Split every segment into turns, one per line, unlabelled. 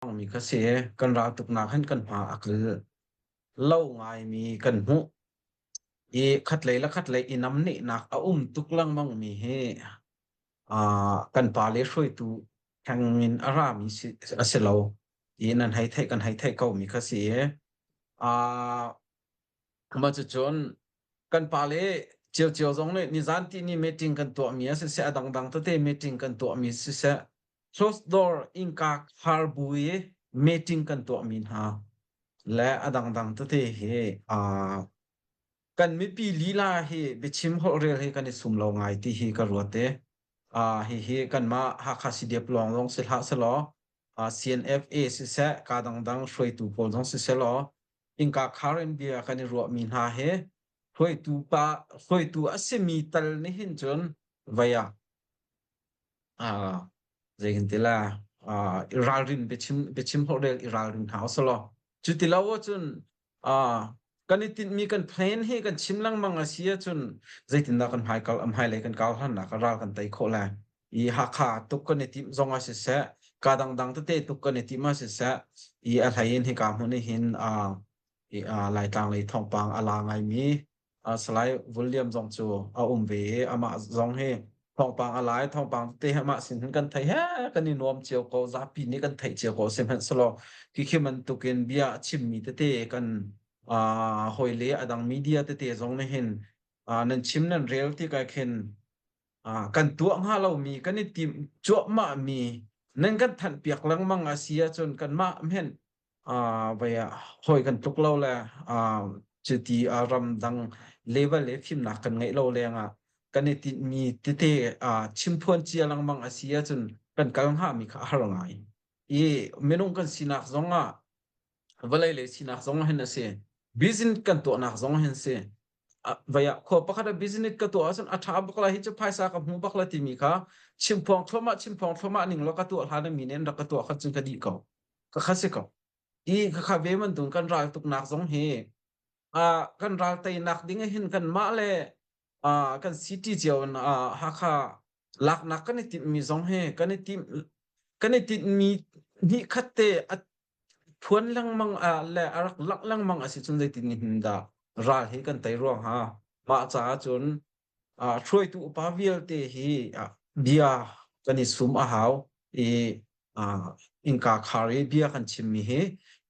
Mi kha si kan raltuknak hin kan hma a kal lo ngaimi kan hmuh i khatlei le khatlei i namnehnak a um tuk lengmang mi hi kan pale hruaitu theng in a rami si a si lo i nan hei theih kan hei theih ko mi kha si i mah cucun kan pale ciocio zong nih nizan ti ni meeting kan tuahmi ah siseh a dangdang tete meeting kan tuahmi siseh closed door innka khar bu i meeting kan tuahmi hna le a dangdang tete hi kan mipi lila hi biachim holhrel hi kan i sum lo ngai ti hi ka ruat i hihi kanmah Hakha CDF lawng zong si hlah selaw CNFA siseh ka dangdang hruaitu pawl zong siseh law innka khar in bia kan i ruahmi hna hi hruaitu pa hruaitu a simi tal nih hin cun vei ah zei kan ti la i ralrin biachim biachim holhrel i ralrin hna usalaw cu ti lo ahcun kan i tinhmi kan plan hi kan chim lengmang a si ahcun zeitindah kan hmaikal hmailei kan kau hlannak ah ral kan tei khawh lai i Hakha tuk kan i timh zong ah siseh ka dangdang tete tuk kan i timh ah siseh i a hlei in hika hmun ah hin i Laitlang lei thawngpang a la ngaimi Salai William zong cu a um ve i amah zong hi thawngpang a lai thawngpang tete hi amah sin hin kan thei he kan i nuam cio ko zapi nih kan theih cio ko sihmanhsehlaw khi bantukin bia a chimmi tete kan hawile a dang media tete zong nih hin nan chim nan rel ti kai khin kan tuah hnga lomi kan i timh cuahmahmi nan kan thanhpiak lengmang a si ahcun kanmah hmenh vai ah hawi kan tluk lo le cuti ramdang level le fimnak kan ngeih lo lengah kan i tinhmi tete chimphuan cia lengmang a si ahcun kan kal hngami kha a har ngai. I minung kan sinak zong ah vawlei lei sinak zong hin a si. Business kan tuahnak zong hin si. Vai ah khua pakhat ah business ka tuah ahcun a ṭha bak lai hi cu phaisa ka hmu bak lai timi kha chimphuang thluahmah chimphuang thluahmah ning law ka tuah hlan mi nih an rak ka tuah kha cun ka dih ko. Ka kha si ko. I khakha ve bantuk kan ral tuknak zong hi kan ral teinak ding ah hin kanmah le kan city cio in Hakha laknak kan i timhmi zong hi kan i timh kan i tinhmi hnih khat te a phuan lengmang le a rak langh lengmang a si cun zeitin hin dah ral hi kan tei ruang ha mah caah cun hruaitu upa vialte hi bia kan i sum a hau i innka khar i bia kan chimmi hi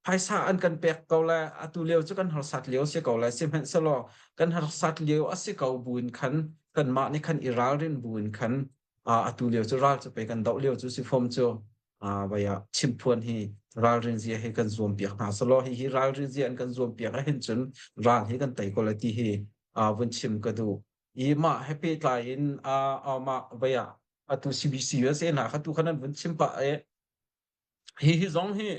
phaisa an kan pek ko le atu lio cu kan harsat lio si ko le sihmanhsehlaw kan harsat lio a si ko buin khan kanmah nih khan i ralrin buin khan atu lio cu ral cu pei kan doh lio cu si fom cu vai ah chimphuan hi ralrin zia hi kan zuam piak hna selaw hi hi ralrin zia an kan zuam piak ahhin cun ral hi kan tei ko lai ti hi vun chim ka duh i mah he pehtlai in mah vai ah atu CBC USA hna kha tu khan an vun chim pah i hi hi zong hi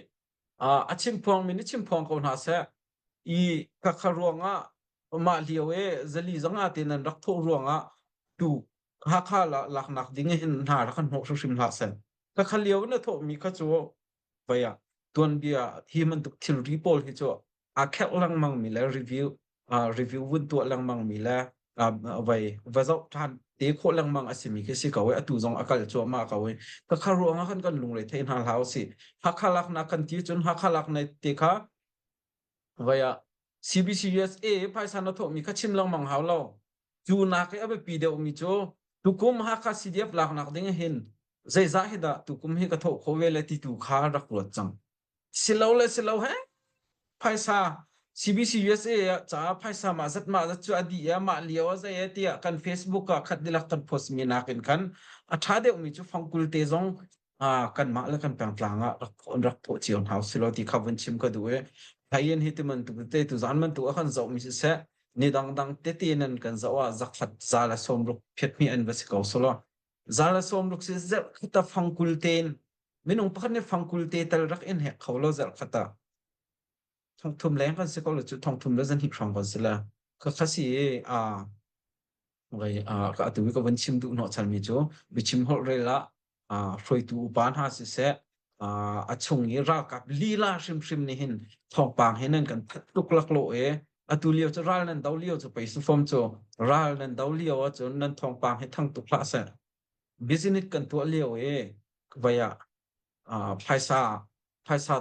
a chim phuang mi nih chim phuang ko hna seh i ka kha ruangah mah lio e zali zanga te nan rak thawh ruangah tu Hakha la laknak ding hin hna rak kan hnawh hrimhrim hlah seh ka kha lio na thawh mi kha cu vai ah tuanbia hi bantuk thilri pawl hi cu aa kherh lengmang mi le review review vun tuah lengmang mi le vai va zoh ṭhan te khawh lengmang a simi khi si ko i atu zong a kal cuahmah ko i ka kha ruangah khan kan lungre thei hna hlah usih. Hakha laknak kan ti cun Hakha laknak te kha vai ah CBC USA phaisa na thawhmi kha chim lengmang hau lo. Cu nak i a biapi deuhmi cu tukum Hakha CDF laknak ding hin zeizah hi dah tukum hi ka thawh khawh ve le ti tu kha rak ruat cang. Silo le silo he phaisa CBC USA ah caah phaisa mah zat mah zat cu a dih i mah lio a zei e tiah kan Facebook ah khat dilak kan post mi nakin khan a ṭha deuhmi cu fangkul te zong kanmah le kan pengtlang ah rak rak thawh cio hna usih ti kha vun chim ka duh i Hayin hi ti bantuk te tu zan bantuk a kan zohmi siseh ni dangdang tete nan kan zoh ah zakhat za le 60 phiat mi an va si ko solo za le 60 si zarh khat ah fangkul tein minung pakhat nih fangkul te tal rak in hek kho lo zarh khat ah thongthum leng kan si ko lo cu thongthum le zan hnih hrawng kan si la ka kha si i a vai a ka atu ka van chim duh hnawh chanmi cu biachim holh rel ah hruaitu upa hna siseh a chung i ralkap lila hrimhrim nih hin thawngpang he nan kan that tuk laklawh i atu lio cu ral nan do lio cu pei si fom cu ral nan do lio ahcun nan thawngpang hi thang tuk hlah seh business kan tuah lio i vai ah phaisa. phaisa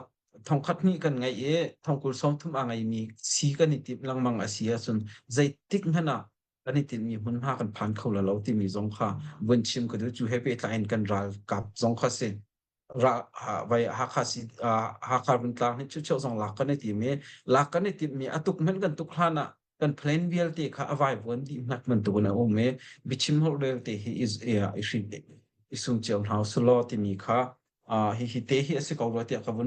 thongkhat hnih kan ngeih i thongkul sawmthum a ngeimi si kan i timh lengmang a si ahcun zeitik hmanh ah kan i tinhmi hmunhma kan phan kho la lo timi zong kha vun chim ka duh. Cu he pehtlai in kan ralkap zong kha si ra vai Hakha si Hakha Rungtlang hi chucheu zong lak kan i tim i lak kan i timhmi a tuk hmanh kan tuk hlan ah kan plan vialte kha a vaivuan dih hnak bantukin a um i biachim holh rel te hi i hrin i sum cio hna usulaw timi kha hihi te hi a si ko rua tiah ka vun.